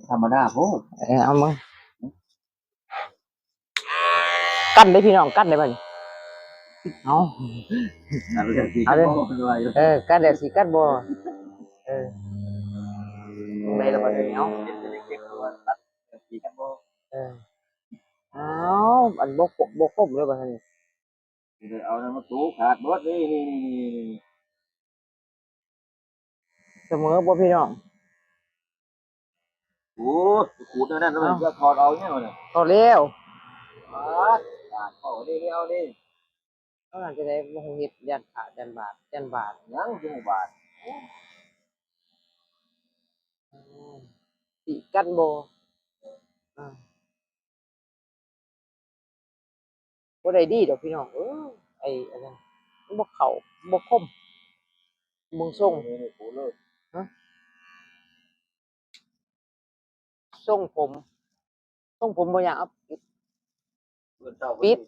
ທຳມະດາໂພດ. ເອີ ເອົາມາ ກັນເດ້ພີ່ນ້ອງ ກັນເດ້ບັດນີ້ ເອົາ ເອົາເດີ ເອີ ກັນແລ້ວຊິກັດບໍ່ ເອີ ຈັ່ງໃດລະບັດນີ້ ເອົາ ເອີ ເອົາ ອັນບໍ່ຄົມ ບໍ່ຄົມເລີຍບັດນີ້ ເອົານັ້ນມາໂຕຂາດເບິດເດ້ ນີ້ໆໆ ສະເໝີບໍ່ພີ່ນ້ອງ? ໂອ້ຍ ຂູດແນວນັ້ນ ເອົາ ເອົາ ຖອດເອົາຫຍັງວະນີ້? ຖອດແລ້ວ ປາດ ປາດ ເອົາເດ້ ເອົາເດ້ ເອົານັ້ນຈັ່ງໃດ ບໍ່ຮູ້ເຮັດ ຢ້ານພະ ຢ້ານບາດ ຢ້ານບາດ ຫຍັງຄືບໍ່ບາດ? ອືມ ຕິກັນບໍ່? ອາ ບໍ່ໄດ້ດີດອກພີ່ນ້ອງເອີຍ ໄອ້ອັນນັ້ນ ມັນບໍ່ເຂົ້າ ບໍ່ຄົມ ເບິ່ງຊົງ ນີ້ໆ ໂປເລີ ຮະ ຊົງຜົມ ຊົງຜົມບໍ່ຢາກເອົາ ປິດ ເພິ່ນເຈົ້າ ປິດ